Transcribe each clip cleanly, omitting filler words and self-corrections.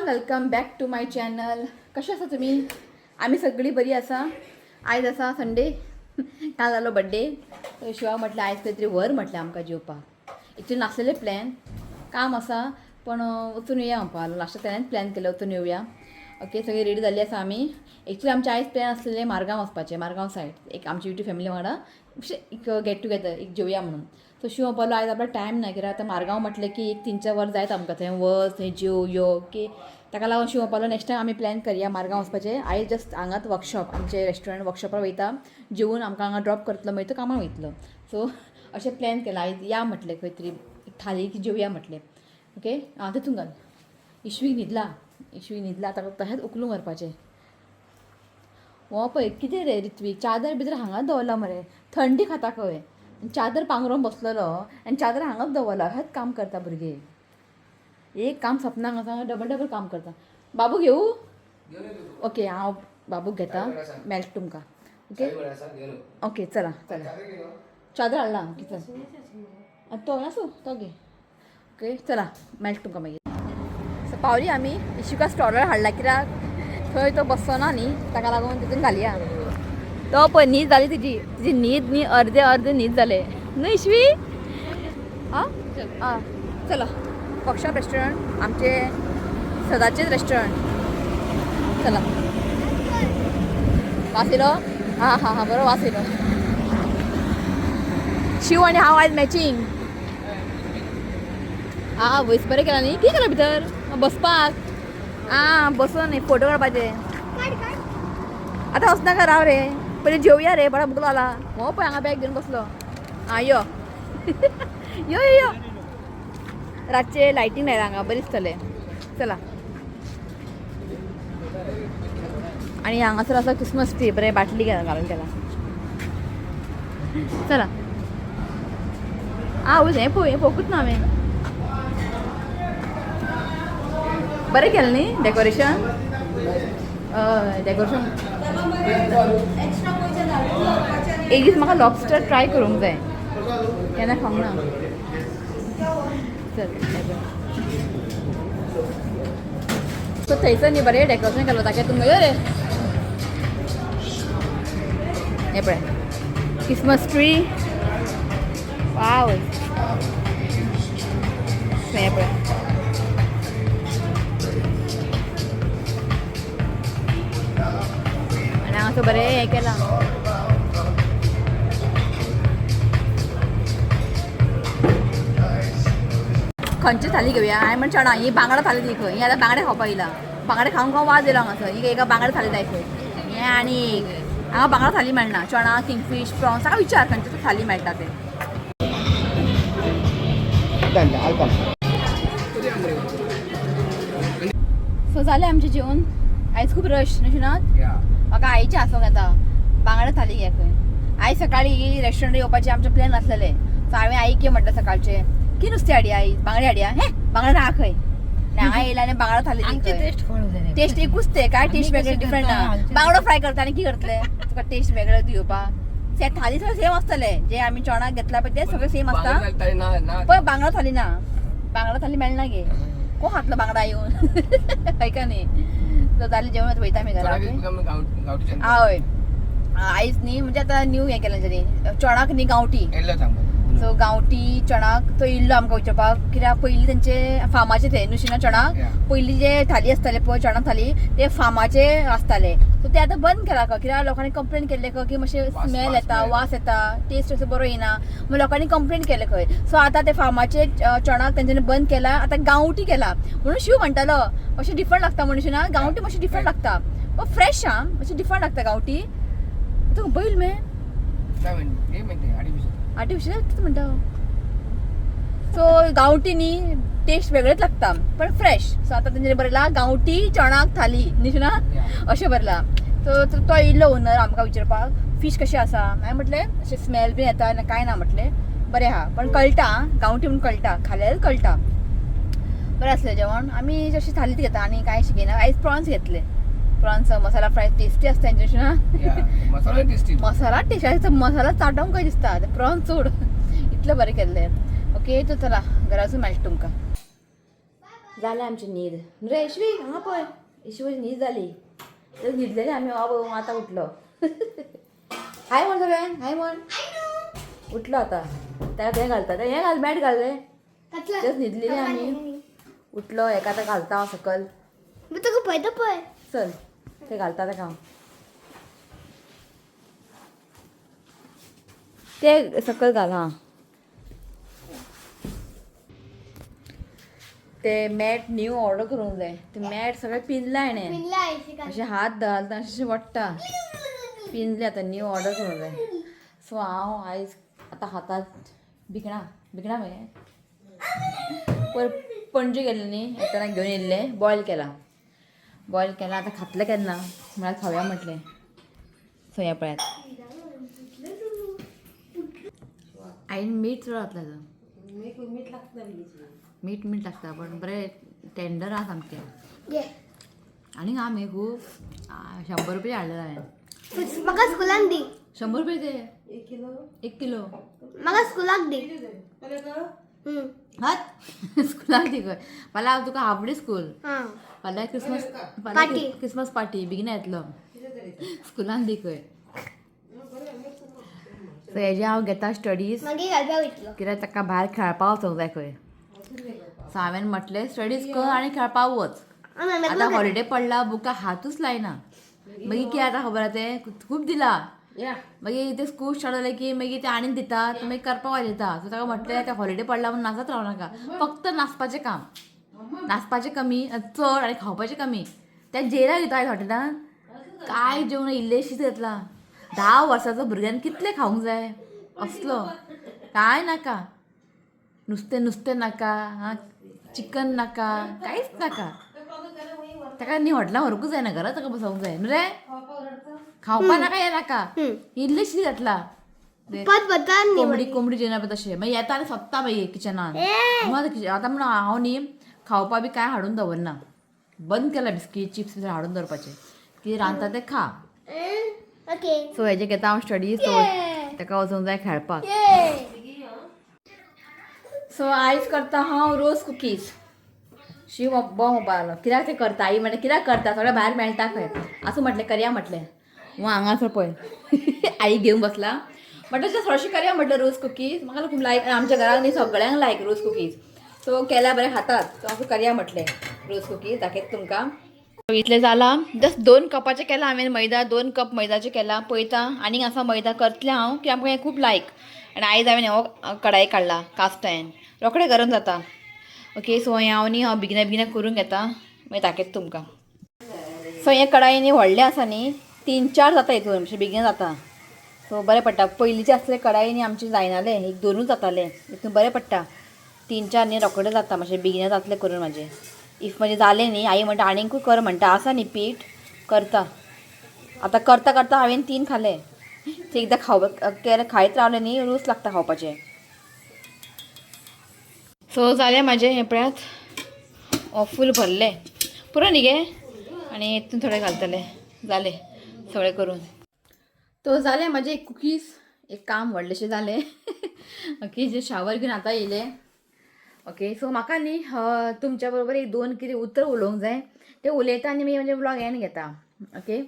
Welcome back to my channel. कशें आसा तुमी? आमी सगळीं बरी आसा. आयज आसा संडे, काल जालो बड्डे. शिवा म्हटलें आयज खंय तरी व्हर म्हटलें आमकां जेवपाक. एक्चुली नासलेलें प्लॅन, काम आसा पण वचून येवया म्हणपाक लास्टाक तेणेंच प्लॅन केलो वचून येवया. ओके, सगळी रेडी जाल्ली आसा आमी. एक्चुली आमचें आयज प्लॅन आसलेलें मारगांव वचपाचें, मारगांव सायड एक आमची युट्यूब फॅमिली वांगडा अशें एक गेट टुगेदर एक जेवया म्हणून. सो शिव म्हणपालो आयज आपलो टायम ना, कित्याक आतां मारगांव म्हटलें की एक 3-4 वर जायत आमकां थंय वच थंय जेव यो. ओके, ताका लागून शिव म्हणपालो नेक्स्ट टायम आमी प्लॅन करया मारगांव वचपाचें. आयज जस्ट हांगाच वर्कशॉप, आमचें रेस्टॉरंट वर्कशॉपार वयता, जेवून आमकां हांगा ड्रॉप करतलो, मागीर तो कामाक वयतलो. सो अशें प्लॅन केलां आयज या म्हटलें खंय तरी थाली जेवया म्हटलें. ओके, आं तेतून घाल. इशवी न्हिदला, इशवी न्हिदला, ताका तशेंच उखलूंक व्हरपाचें. हो पळय कितें रे ऋत्वीक, चादर बिदर हांगाच दवरला मरे, थंडी खाता खंय. चादर पांगरून बसलेलो आनी चादर हांगाच दवरला. हेंच काम करता भुरगे, एक काम सपना हांगा डबल डबल काम करता. बाबू घेवू? ओके, हांव बाबूक घेता, मेळटा तुमकां. ओके ओके, चला चला, चादर हाडला. ओके चल, तो आसूं तो घे. ओके चला, मेळटा तुमकां मागीर. सो पावली आमी. इशिका स्टॉलर हाडला कित्याक थंय तो बसचो ना न्ही, ताका लागून तितून घालया. तो पळय न्हीद जाली तिजी, तिजी न्हीद न्ही अर्दे अर्दे न्हीद जाले न्हय इशवी? आं आं चला, वर्कशॉप रेस्टॉरंट आमचे सदांचेच रेस्टॉरंट. चला, वास येयलो? हां हां हां, बरो वास येयलो. शिव आनी हांव आयज मॅचींग. आं वयस बरें केला न्ही? कितें केलां भितर बसपाक? आं बसून न्ही फोटो काडपाचे. आतां वचनाका, राव रे, पयलीं जेवया रे, बरो भूक लागला. हो पळय हांगा बॅग घेवन बसलो. आं यो यो यो यो. रातचे लायटींग लायला हांगा, बरें दिसतलें. चला, आनी हांगासर आसा क्रिसमस ट्री, बरें बाटली घालून केला. चला, आं वयस हें पळय, हें पळोवंकूच ना हांवें. बरें केलें न्ही डेकोरेशन? हय डेकोरेशन. एक दीस म्हाका लॉबस्टर ट्राय करूंक जाय, केन्ना खावंक ना. चल, सो थंयसर न्ही बरें डेकोरेशन केलो ताका तुमकां. यो रे, हें पळय क्रिसमस ट्री. वाव, हें पळय. आनी हांगासर बरें हें केलां. खंयची थाली घेवया? हांवें म्हण चणा ही बांगडा थाली दी खंय. ही आतां बांगडे खावपाक येयला, बांगडे खावन खावन वाज येयलो हांगासर. ही एका बांगडे थाली जाय खंय. हें आनी एक हांगा बांगडा थाली मेळना, चणा किंगफीश प्रॉन्स. हांगा विचार खंयची थाली मेळटा ते. सो जालें आमचें जेवण. आयज खूब रश न्हय शिनात? म्हाका आईचें हांसोंक येता, बांगडा थाली घे खंय. आयज सकाळी रेस्टॉरंट येवपाचें आमचें प्लॅन आसलेलें. सो हांवें आईक कितें म्हटलें सकाळचें, की नुस्तें हाडया आई, बांगडे हाडया. हें बांगडे ना खंय. हांगा येयला आनी बांगडा थाली. टेस्ट एकूच ते, काय टेस्ट वेगळे डिफरंट ना. बांगडो फ्राय करता आनी कितें करतले तुका टेस्ट वेगळे दिवपाक? ते थाली सगळें सेम आसतले, जे आमी चणाक घेतला पळय ते सगळें सेम आसता. पळय बांगडा थाली ना, बांगडा थाली मेळना गे. कोण खातलो बांगडा येवन? हय का न्ही? सो जालें जेवण, आतां वयता आमी घरा. हय आयज न्ही म्हणजे आतां न्यू हें केलें तेणी, चणाक न्ही गांवठी. सो गांवठी चणाक तो इल्लो आमकां विचारपाक, कित्याक पयलीं तेंचे फार्माचे ते नुशिना चणाक पयलीं जे थाली आसताले पळय चणा थाली, ते फार्माचे आसताले. सो ते आतां बंद केला खंय, कित्याक लोकांनी कंप्लेन केल्ले खंय की मातशें स्मेल येता, वास येता, टेस्ट असो बरो येना म्हण लोकांनी कंप्लेन केले खंय. सो आतां ते फार्माचे चणाक तेंच्यांनी बंद केला, आतां गांवठी केला. म्हणून शिव म्हणटालो मातशें डिफरंट लागता म्हणून ना, गांवठी मातशें डिफरंट लागता, पण फ्रेश आं मातशें डिफरंट लागता गांवठी. तुका बैल मे आर्टिफिशियल कितें म्हणटा. सो गांवठी न्ही टेस्ट वेगळेच लागता पण फ्रेश. सो आतां तेंच्यांनी बरयला गांवठी चणाक थाली न्ही ना, अशें बरयला. सो तो येयल्लो ओनर आमकां विचारपाक फीश कशें आसा. हांवें म्हटलें अशें स्मेल बीन येता ना कांय ना म्हटलें, बरें आहा पण कळटा गांवठी म्हणून कळटा, खाल्यार कळटा. बरें आसलें जेवण. आमी जशें थालीच घेता आनी कांय शिकयना. आयज प्रॉन्स घेतले, प्रॉन्स मसाला फ्राय टेस्टी आसता तेंचे ना. मसाला टेस्टी, मसाला टेस्टी, मसाला चाटोवंक कशें दिसता प्रॉन्स चड इतलें बरें केल्लें. ओके, तर चला घरा वचून मेळटा तुमकां. जालें आमची न्हीद रे यशवी हांगा पळय यशवी न्हीद जाली तर न्हिदलेले आमी बाबा आतां उठलो. हाय म्हण सगळ्यांक, हाय म्हण. उठलो आतां ताका तें घालता तें हें घाल मॅट घाललें. तेच न्हिदलेले आमी. उठलो हेका आतां घालता हांव सकल. तुका पळयता पळय. चल ते घालता ताका हांव ते सकल घाल. हां ते मॅट न्यू ऑर्डर करूंक जाय. ते मॅट सगळें पिनला हेणें. अशें हात घालता अशें वडटा पिनले. आतां न्यू ऑर्डर करूंक जाय. सो हांव आयज आतां हातात भिकणां भिकणां मगे पयर पणजे गेल्ले न्ही येतना घेवन येयल्ले बॉयल केला बॉयल केला. आतां खातले केन्ना म्हळ्यार खावया म्हटलें. सो हें पळयात आईन मीठ चड घातलें. मीठ लागता. मीठ मीठ लागता पण बरें टेंडर आहा सामकें. घे. आनी आमी खूब 100 रुपये हाडले हांवें. म्हाका स्कुलान दी. 100 रुपये ते. 1 किलो. 1 किलो. म्हाका स्कुलाक दी. हात स्कुलाक दी खंय. फाल्यां हांव तुका हाफ डे स्कूल. हां. फाल्यां क्रिसमस फाल्यां पार्टी. क्रिसमस पार्टी बेगीन येतलो. स्कुलान दी खंय. सो हेजे हांव घेता स्टडीज. मागीर घालपाक वयतलो. कित्याक ताका भायर खेळपा वचोंक जाय खंय. सो हांवें म्हटलें स्टडीज कर आनी खेळपा वच. आतां हॉलिडे पडला बुका हातूच लायना. मागीर कितें आतां खबर आहा तें खूब दिला. मागीर ते स्कूल स्टार्ट जालें की मागीर ते आनीक दितात मागीर करपाक वाजयता. सो ताका म्हटलें ते हॉलिडे पडला म्हणून नाचत रावं नाका. फक्त नाचपाचें काम नाचपाचें कमी चड आनी खावपाचें कमी. त्या जेला घेता आयज हॉटेलान काय जेवण इल्लेशीच घेतला. 10 वर्साचो भुरग्यान कितलें खावंक जाय असलो काय नाका. नुस्तें नुस्तें नाका. आं चिकन नाका कांयच नाका. ताका न्ही हॉटेलान व्हरूंकूच जायना घरा ताका बसोवंक जाय न्हू रे. खावपा नाका हें नाका इल्लेशी घातला. परत बदल न्ही. कोंबडी कोंबडी जेवणा पळय तशें मागीर येता आनी सोदता मागीर किचनान. आतां म्हणून हांव न्ही खावपा बी कांय हाडून दवरना. बंद केला बिस्कीट चिप्स बी हाडून दवरपाचें. कितें रांदता तें खा. ओके. सो हेजें घेता हांव स्टडीज. सो ताका वचूंक जाय खेळपाक. सो आयज करता हांव रोज कुकीज. शीव बॉम म्हणपाक कित्याक तें करता आई म्हणलें कित्याक करता सगळें भायर मेळटा खंय. आसूं म्हटलें करया म्हटलें. हांगासर पळय आई घेवन बसला म्हटलें जस्ट थोडीशी करया म्हटलें रोज कुकीज. म्हाका खूब लायक आमच्या घराक न्ही सगळ्यांक लायक रोज कुकीज. सो केल्या बरें खातात. सो आसूं करया म्हटलें रोज कुकीज दाखयता तुमकां. इतलें जालां जस्ट 2 कपाचें केलां हांवें मैदा 2 कप मैदाचें केलां. पळयता आनीक आसा मैदा करतलें हांव की आमकां हें खूब लायक. आनी आयज हांवें हो कडाई काडला कास्ट आयन रोखडें गरम जाता. ओके सो हें हांव न्ही हांव बेगिना बेगिना करून घेता मागीर दाखयता तुमकां. सो हें कडाई न्ही व्हडलें आसा न्ही 3-4 जाता हितून मातशें बेगीन जाता. सो बरें पडटा. पयलींचे आसले कडाई न्ही आमचें जायनालें एक 2ूच जातालें हितून बरें पडटा. 3-4 न्ही रोखडें जाता मातशें बेगीन जातलें करून म्हाजें. If म्हजें जालें न्ही आई म्हणटा आनीकूय कर म्हणटा आसा न्ही पीठ करता. आतां करता करता हांवें 3 खाले. ते एकदां खाव केलें खायत रावलें न्ही रूच लागता खावपाचें. सो जालें म्हाजें हें पळयात फूल भरलें पुरो न्ही गे. आनी हितून थोडें घालतलें जालें सगळें करून. तो जालें म्हाजें एक कुकीज एक काम व्हडलेंशें जालें. ओके जे शावर घेवन आतां येयलें. ओके सो म्हाका न्ही तुमच्या बरोबर एक 2 कितें उतर उलोवंक जाय तें उलयता आनी मागीर म्हजें व्लॉग एंड घेता. ओके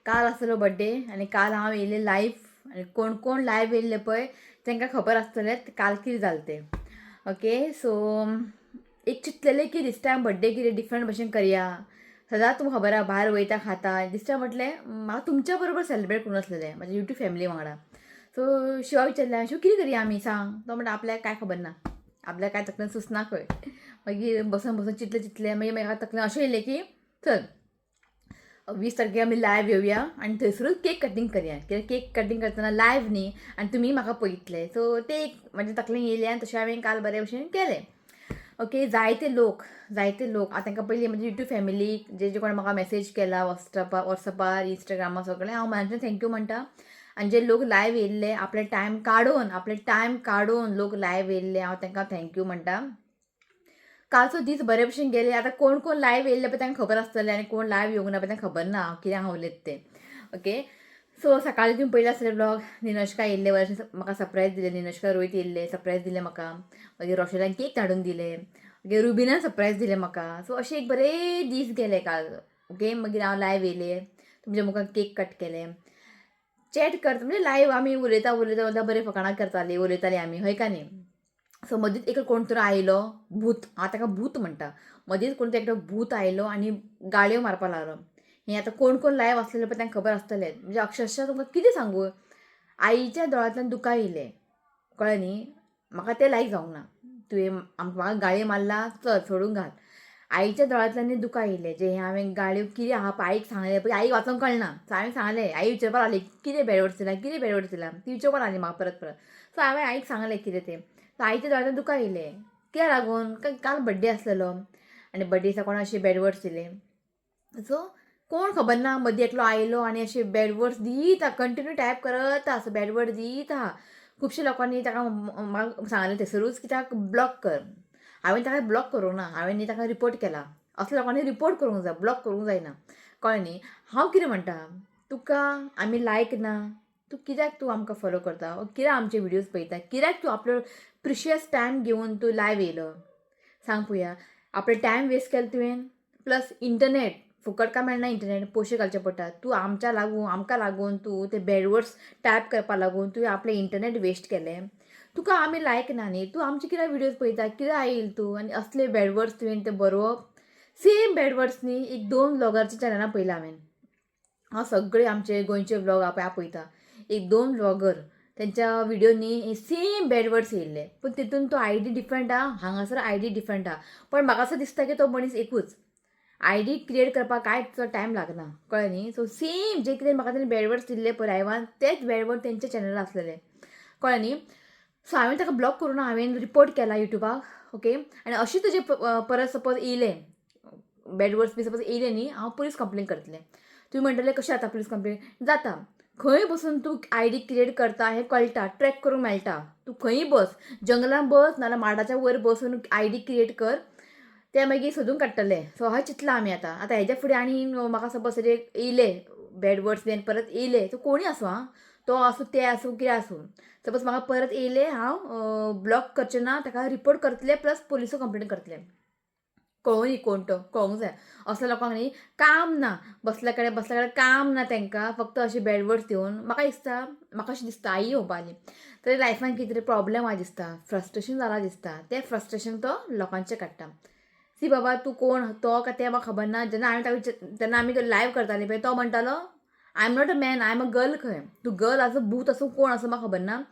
काल आसलो बड्डे आनी काल हांव येयलें लायव्ह आनी कोण कोण लायव्ह येयल्ले पळय तांकां खबर आसतलें काल कितें जालें तें. ओके सो एक चिंतलेलें की दीस टायम बड्डे कितें डिफरंट भशेन करया. सदांच तुमकां खबर आहा भायर वयता खाता. दीस टायम म्हटलें म्हाका तुमच्या बरोबर सेलिब्रेट करूंक आसलेलें म्हाज्या युट्यूब फॅमिली वांगडा. सो शिवा विचारलें शिव कितें करया आमी सांग. तो म्हणटा आपल्याक कांय खबर ना आपल्याक कांय तकलेन सुचना खंय. मागीर बसून बसून चिंतलें चिंतलें मागीर म्हाका तकलेन अशें येयलें की चल 20 तारखेक आमी लायव्ह येवया आनी थंयसरूच केक कटींग करया. कित्याक केक कटींग करतना लायव्ह न्ही आनी तुमी म्हाका पळयतले. सो ते एक म्हाज्या तकलेन येयलें आनी तशें हांवें काल बरे भशेन केलें. ओके जायते लोक जायते लोक आतां तांकां पयलीं म्हजी युट्यूब फॅमिली जे जे कोण म्हाका मॅसेज केला वॉट्सएपार इंस्टाग्रामार सगळें हांव मनांतल्यान thank you म्हणटा. आनी जे लोक लायव्ह येयल्ले आपले टायम काडून आपले टायम काडून लोक लायव्ह येयल्ले हांव तांकां thank you म्हणटा. कालचो दीस बरे भशेन गेले. आतां कोण कोण लायव्ह येयल्ले पळय तांकां खबर आसतलें आनी कोण लायव्ह येवंक ना पळय तांकां खबर ना हांव कित्याक हांव उलयता तें. ओके सो सकाळीं तुमी पयलें आसतलें ब्लॉग निनोशका येयल्लें वर्स म्हाका सरप्रायज दिलें. निनोशका रोहित येयल्ले सरप्रायज दिलें म्हाका. मागीर रोशेलान केक धाडून दिले. ओके, रुबिनान सरप्रायज दिलें म्हाका. सो अशें एक बरे दीस गेले काल. ओके, मागीर हांव लायव येयलें, तुमच्या मुखार केक कट केलें, चॅट करता म्हणजे लायव आमी उलयता उलयता उलयता बरें फकाणां करतालीं, उलयतालीं आमी, हय का न्ही? सो मदींच एक कोण तरी आयलो भूत, हांव ताका भूत म्हणटा. मदींच कोण तरी एकटो भूत आयलो आनी गाळयो मारपाक लागलो. हें आतां कोण कोण लायव आसलेले पळय तांकां खबर आसतलें. म्हणजे अक्षरशा तुमकां कितें सांगू, आईच्या दोळ्यांतल्यान दुकां येयले, कळ्ळें न्ही? म्हाका तें लायक जावंक ना. तुवें म्हाका गाळयो मारला, चल सोडून घाल. आईच्या दोळ्यांतल्यान न्ही दुकां येयले, जे हें हांवें गाळयो कितें आहा पळय आईक सांगलें पळय, आईक वाचोंक कळना. सो हांवें सांगलें, आई विचारपाक लागली कितें बॅड वर्ड्स दिला, कितें बॅड वर्ड्स दिला, ती विचारपाक लागली म्हाका परत परत. सो हांवें आईक सांगलें कितें तें. सो आईच्या दोळ्यांतल्यान दुकां येयले. कित्याक लागून? काल बड्डे आसलेलो आनी बड्डे दिसा कोणा अशे बॅड वर्ड्स दिले. सो कोण खबर ना, मदीं एकलो आयलो आनी अशे बॅड वर्ड्स दीत आहा, कंटिन्यू टायप करत आहा, बॅड वर्ड दीत आहा. खुबशे लोकांनी ताका म्हाका सांगलें थंयसरूच की ताका ब्लॉक कर. हांवें ताका ब्लॉक करूंक ना, हांवें न्ही ताका रिपोर्ट केला. असल्या लोकांनी रिपोर्ट करूंक जाय, ब्लॉक करूंक जायना, कळ्ळें न्ही? हांव कितें म्हणटा, तुका आमी लायक ना, तूं कित्याक तूं आमकां फॉलो करता, कित्याक आमचे व्हिडियोज पळयता, कित्याक तूं आपलो प्रिशियस टायम घेवन तूं लायव येयलो, सांग पळोवया. आपलो टायम वेस्ट केलो तुवें, प्लस इंटरनेट फुकट काय मेळना, इंटरनेट पयशे घालचे पडटा. तूं आमच्या लागून, आमकां लागून तूं ते बॅड वर्ड्स टायप करपा लागून तुवें आपलें इंटरनेट वेस्ट केलें. तुका आमी लायक ना न्ही, तूं आमचे कित्याक व्हिडियोज पळयता, कित्याक आयल तूं आनी असले बॅड वर्ड्स तुवें ते बरोवप. सेम बॅड वर्ड्स न्ही एक दोन व्लॉगरच्या चॅनलां पळयलां हांवें. हांव सगळे आमचे गोंयचे व्लॉग हांव पळयता. एक दोन व्लॉगर तेंच्या व्हिडियोनी सेम बॅड वर्ड्स येयल्ले, पूण तितून तो I D different आहा, हांगासर I D different आहा. पण म्हाका असो दिसता की तो मनीस एकूच, I D create करपाक कांय चड टायम लागना, कळ्ळें न्ही? सो सेम जे कितें म्हाका तेणी बॅड वर्ड्स दिल्ले पळय लायवान, तेच बॅड वर्ड तेंच्या चॅनलार आसलेले, कळ्ळें न्ही? सो हांवें ताका ब्लॉक करूं ना, हांवें रिपोर्ट केला युट्यूबाक. ओके, आनी अशें तुजें परत सपोज येयलें बॅड वर्ड्स बी सपोज येयले न्ही, हांव पुलीस कंप्लेन करतलें. तुमी म्हणटले कशें जाता पुलीस कंप्लेन? जाता. खंय बसून तूं I D create करता हें कळटा, ट्रॅक करूंक मेळटा. तूं खंयी बस, जंगलान बस नाल्यार माडाच्या वयर बसून I D create कर, ते मागीर सोदून काडटले. सो अशें चिंतलां आमी आतां. आतां हेज्या फुडें आनी म्हाका सपोज तेजे येयले बॅड वर्ड्स बी परत येयले, सो कोणूय आसूं आं, तो आसूं ते आसूं कितें आसूं, सपोज म्हाका परत येयले, हांव ब्लॉक करचें ना, ताका रिपोर्ट करतलें, प्लस पुलिसो कंप्लेन करतलें. कळूं न्ही कोण तो, कळोंक जाय. असल्या लोकांक न्ही काम ना, बसल्या कडेन बसल्या कडेन काम ना तांकां, फक्त अशें बॅड वर्ड्स दिवन. म्हाका दिसता, म्हाका अशें दिसता आई म्हणपा लागली तरी लायफान कितें तरी प्रॉब्लम आहा दिसता, फ्रस्ट्रेशन जालां दिसता, तें फ्रस्ट्रेशन तो लोकांचें काडटा. सी बाबा, तूं कोण तो काय तें म्हाका खबर ना. जेन्ना हांवें ताका, तेन्ना आमी लायव करतालीं पळय, तो म्हणटालो I am not a man, I am a girl. खंय तूं गर्ल आसूं भूत आसूं कोण आसूं म्हाका खबर ना,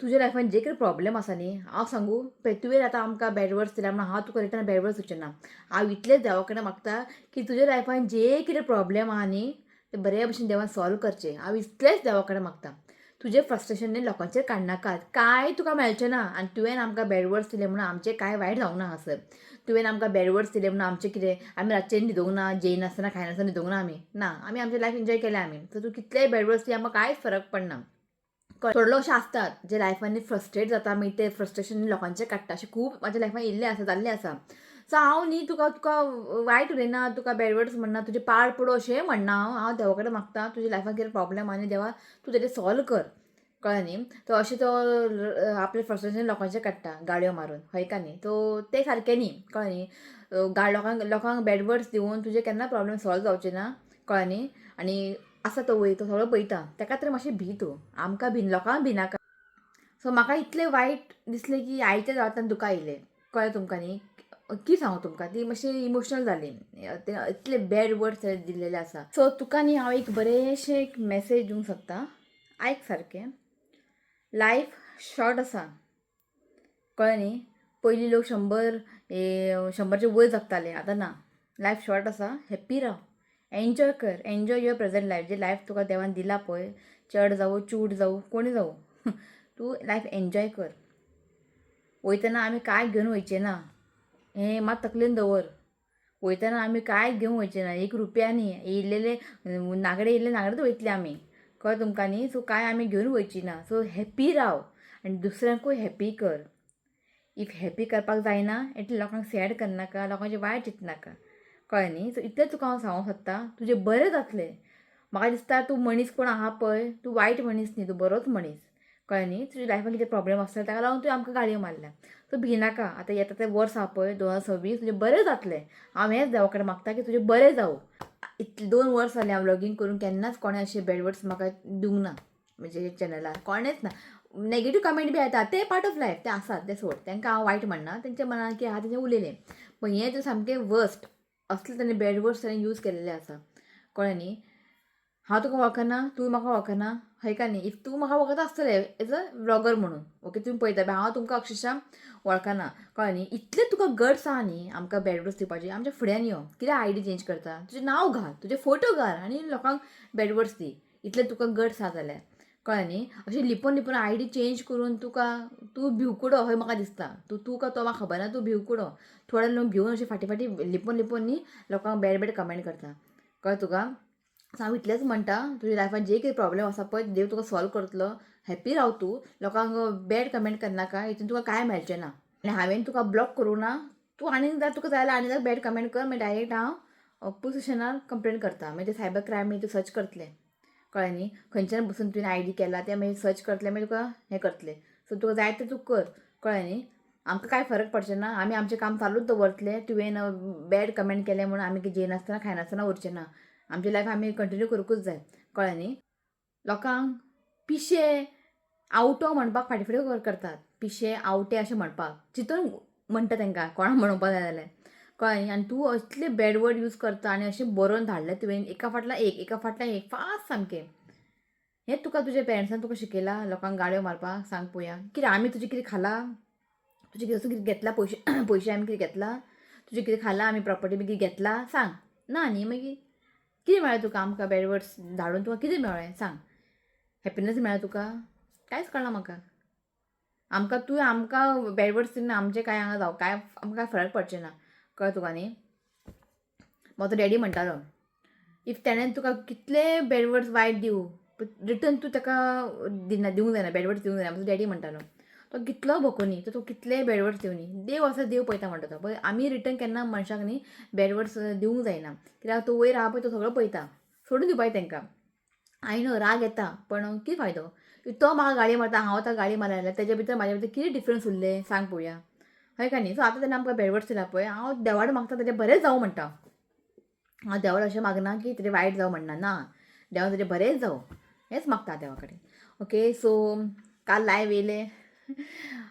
तुज्या लायफान जे कितें प्रॉब्लम आसा न्ही, हांव सांगू पळय, तुवें आतां आमकां बॅड वर्ड्स दिल्या म्हणून हांव तुका रिटर्न बॅड वर्ड्स दिवचें ना. हांव इतलेंच देवा कडेन मागता की तुज्या लायफान जे कितें प्रॉब्लम आहा न्ही ते बरे भशेन देवान सॉल्व करचें, हांव इतलेंच देवा कडेन मागता. तुजें फ्रस्ट्रेशन न्ही लोकांचेर काडनाका, कांय तुका मेळचें ना. आनी तुवें आमकां बॅड वर्ड्स दिले म्हणून आमचें कांय वायट जावंक ना हांगासर. तुवें आमकां बॅड वर्ड्स दिले म्हणून आमचें कितें, आमी रातचें न्हिदोंक ना, जेयनासतना खायनासतना न्हिदोंक ना आमी, ना, आमी आमचें लायफ एन्जॉय केलें आमी. सो तूं कितलेय बॅड वर्ड्स दी, आमकां कांयच फरक पडना. थोडे लोक अशे आसतात जे लायफान फ्रस्ट्रेट जाता, मागीर ते फ्रस्ट्रेशन लोकांचें काडटा. अशें खूब म्हाज्या लायफान येयल्लें आसा, जाल्लें आसा. सो हांव न्ही तुका तुका वायट उलयना, तुका बॅड वर्ड्स म्हणना, तुजें पाड पडूं अशेंय म्हणना. हांव हांव देवा कडेन मागता तुज्या लायफान कितें प्रॉब्लम आहा न्ही देवा, तूं तेजें सॉल्व कर, कळ्ळें न्ही? तो अशें तो आपलें फ्रस्ट्रेशन लोकांचें काडटा गाळयो मारून, हय का न्ही? सो तें सारकें न्ही, कळ्ळें न्ही? लोकांक लोकांक बॅड वर्ड्स दिवन तुजें केन्ना प्रॉब्लम सॉल्व जावचें ना, कळ्ळें न्ही? आनी आसा तो वयर, तो सगळो पळयता, ताका तर मातशें भी तूं, आमकां भी, लोकांक भिनाका. सो म्हाका इतलें वायट दिसलें की आयच्या जाता दुकां येयलें, कळ्ळें तुमकां न्ही? की सांगू तुमकां, ती मातशी इमोशनल जाली, ते इतले बॅड वर्ड्स दिल्लेले आसा. सो तुका न्ही हांव एक बरेंशें एक मॅसेज दिवंक सोदता, आयक सारकें. लायफ शॉर्ट आसा, कळ्ळें न्ही? पयलीं लोक 100च्या वयर जगताले, आतां ना. लायफ शॉर्ट आसा, हॅप्पी राव, एन्जॉय कर, enjoy your present life. J life तुका देवान दिला पळय, चेड जावं चूड जावं कोणी जावं, तूं लायफ एन्जॉय कर. वयतना आमी कांय घेवन वयचें ना, हें मात तकलेन दवर. वयतना आमी कांय घेवन वयचें ना, एक रुपया न्ही, येयल्लेले नागडे येयल्ले नागडेच वयतले आमी, कळ्ळें तुमकां न्ही? सो कांय आमी घेवन वयची ना. सो हॅप्पी राव आनी दुसऱ्यांकूय हॅप्पी कर. If happy करपाक जायना एटलीस्ट लोकांक सॅड करनाका, लोकांचें वायट चिंतनाका, कळ्ळें न्ही? सो इतलें तुका हांव सांगूंक सोदता, तुजें बरें जातलें. म्हाका दिसता तूं मनीस कोण आहा पळय, तूं वायट मनीस न्ही, तूं बरोच मनीस. कळ्ळें न्ही? तुज्या लायफान कितें प्रॉब्लेम आसतले ताका लागून तुवें आमकां गाळयो मारल्या. सो भिनाका, आतां येता तें वर्स आहा पळय 2026, तुजें बरें जातलें. हांव हेंच देवा कडेन मागता की तुजें बरें जावं. इतलें 2 वर्स जालीं हांव व्लॉगींग करून, केन्नाच कोणें अशें बॅड वर्ड्स म्हाका दिवंक ना म्हणजे चॅनलार, कोणेंच ना. नेगेटीव कमेंट बी येता, ते पार्ट ऑफ लायफ, ते आसात, ते सोड, तांकां हांव वायट म्हणना, तेंच्या मनान कितें आहा तेंचें उलयलें. पण हें तर सामकें वर्स्ट, असले तेणें बॅड वर्ड्स तेणें यूज केलेले आसा, कळ्ळें न्ही? हांव तुका वळखना, तूं म्हाका वळखना, हय काय न्ही? If तूं म्हाका वळखता आसतलें एज अ व्लॉगर म्हणून, ओके, तुमी पळयता, हांव तुमकां अक्षरशा वळखना, कळ्ळें न्ही? इतलें तुका गट्स आहा न्ही आमकां बॅड वर्ड्स दिवपाचे, आमच्या फुड्यान यो, कित्याक I D change करता, तुजें नांव घाल, तुजें फोटो घाल आनी लोकांक बॅड वर्ड्स दी, इतलें तुका गट्स आहा जाल्यार, कळ्ळें न्ही? अशें लिपोन लिपोन I D change करून तुका, तूं भिवकुडो अशें म्हाका दिसता, तूं का तो म्हाका खबर ना, तूं भिवकुडो. थोडे लोक भिवन अशें फाटीं फाटीं लिपोन लिपोन न्ही लोकांक बॅड बॅड कमेंट करता, कळ्ळें तुका? सो हांव इतलेंच म्हणटा, तुज्या लायफान जे कितें प्रॉब्लेम आसा पळय देव तुका सॉल्व करतलो, हॅप्पी राव तूं, लोकांक बॅड कमेंट करनाका, हितून तुका कांय मेळचें ना. आनी हांवें तुका ब्लॉक करूं ना, तूं आनी जाय तुका जाय जाल्यार आनी जाय बॅड कमेंट कर, मागीर डायरेक्ट हांव पुलीस स्टेशनार कंप्लेन करता, मागीर ते सायबर क्रायम मागीर तूं सर्च करतलें, कळ्ळें न्ही? खंयच्यान बसून तुवें I D केला तें मागीर सर्च करतलें, मागीर तुका हें करतलें. सो तुका जाय तें तूं कर, कळ्ळें न्ही? आमकां कांय फरक पडचें ना, आमी आमचें काम चालूच दवरतले. तुवें बॅड कमेंट केलें म्हणून आमी जेयनासतना खायनासतना उरचें ना, आमची लायफ आमी कंटिन्यू करूंकूच जाय, कळ्ळें न्ही? लोकांक पिशे आवटो म्हणपाक फाटीं फुडें करतात, पिशे आवटे अशें म्हणपाक चिंतून म्हणटा तांकां कोणाक म्हणोवपाक जाय जाल्यार, कळ्ळें न्ही? आनी तूं असले बॅड वर्ड यूज करता आनी अशें बरोवन धाडलें तुवें एका फाटल्यान एक, एका फाटल्यान एक, फास्ट सामकें. हें तुका तुज्या पेरंट्सान तुका शिकयलां लोकांक गाळयो मारपाक? सांग पळोवया. कितें आमी तुजें कितें खालां? तुजें कितें कितें घेतलां? पयशे पयशे आमी कितें घेतला? तुजें कितें खालां आमी? प्रॉपर्टी बी कितें घेतला? सांग. ना न्ही? मागीर कितें मेळ्ळें तुका आमकां बॅड वर्ड्स धाडून? तुका कितें मेळ्ळें सांग? हॅपिनस मेळ्ळें तुका? कांयच कळना म्हाका. आमकां तूं आमकां बॅड वर्ड्स दिना, आमचें कांय हांगा जावं कांय आमकां कांय फरक पडचें ना, कळ्ळें तुका न्ही? म्हजो डॅडी म्हणटालो, if तेणें तुका कितले बॅड वर्ड्स वायट दिवं, रिटर्न तूं ताका दिना, दिवंक जायना, बॅड वर्ड्स दिवंक जायना. म्हजो डॅडी म्हणटालो, तो कितलो भोंकोनी, तो कितलेय बॅड वर्ड्स दिवनी, देव आसा, देव पळयता म्हणटा तो. पळय आमी रिटर्न केन्ना मनशाक न्ही बॅड वर्ड्स दिवंक जायना, कित्याक तो वयर आहा पळय, तो सगळो पळयता. सोडून दिवपाक तांकां. I न्हू राग येता, पण कितें फायदो? तो म्हाका गाळी मारता, हांव ताका गाळी मारल्या जाल्यार तेजे भितर म्हाज्या भितर कितें डिफरंस उरलें सांग पळोवया, हय काय न्ही? सो आतां तेन्ना आमकां बॅड वर्ड्स दिला पळय, हांव देवाड मागता तेजें बरें जावं म्हणटा. हांव देवाड अशें मागना की तेजें वायट जावं म्हणना, ना, देवान तेजें बरेंच जावं हेंच मागता देवा कडेन. ओके, सो काल लायव येयलें,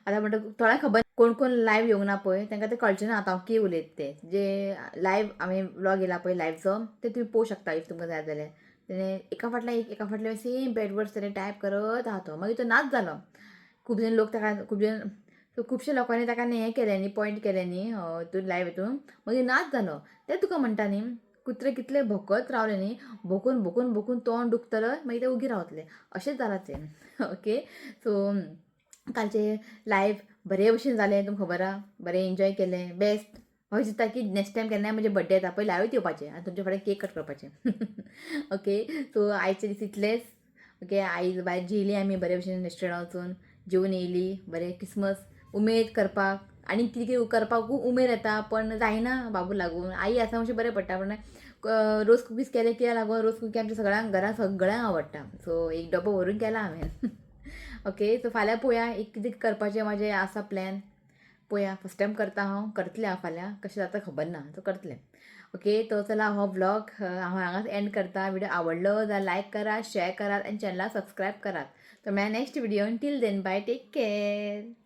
आतां म्हणटा थोड्यांक खबर, कोण कोण लायव येवंक ना पळय तांकां तें कळचें ना आतां हांव कितें उलयता तें. जे लायव हांवें व्लॉग येयला पळय लायवचो, ते तुमी पळोवंक शकता if तुमकां जाय जाल्यार. तेणें एका फाटल्यान एक, एका फाटल्यान सेम बॅड वर्ड्स तेणें टायप करत आहा तो, मागीर तो नाच जालो. खूब जाण लोक ताका, खूब जाण, सो खुबशे लोकांनी ताका न्ही हें केलें न्ही, पॉयंट केलें न्ही तूं लायव हितून, मागीर नाच जालो. तें तुका म्हणटा न्ही, कुत्रे कितले भोंकत रावले न्ही, भोंकून भोंकून भोंकून तोंड दुखतलो, मागीर ते ओगी रावतले, अशेंच जालां तें. ओके, सो कालचें लायव बरे भशेन जालें, तुमकां खबर आहा, बरें एन्जॉय केलें, बेस्ट. हांव चिंत्ता की नेक्स्ट टायम केन्नाय म्हजे बड्डे येता पळय लायवूच येवपाचें आनी तुमच्या फुडें केक कट करपाचें. ओके, सो आयचे दीस इतलेच. ओके, आयज भायर जेयलीं आमी बरे भशेन, रेस्टॉरंटान वचून जेवन येयलीं, बरें क्रिसमस उमेद करपाक आनी कितें कितें करपाक खूब उमेद येता, पण जायना बाबू लागून. आई आसा मातशें बरें पडटा, पण रोज कुकीज केले कित्याक लागून, रोज कुकी आमच्या सगळ्यांक घरांत सगळ्यांक आवडटा. सो एक डबो व्हरून केला हांवें. ओके, सो फाल्यां पळोवया एक कितें करपाचें म्हाजें आसा प्लॅन, पळोवया. फर्स्ट टायम करता हांव, करतलें हांव फाल्यां, कशें जाता खबर ना, सो करतलें. ओके, तो चला हो व्लॉग हांव हांगाच एंड करता. व्हिडिओ आवडलो जाल्यार लायक करात, शेअर करात आनी चॅनलाक सबस्क्रायब करात. तो मेळ्ळा next video, till then bye, take care.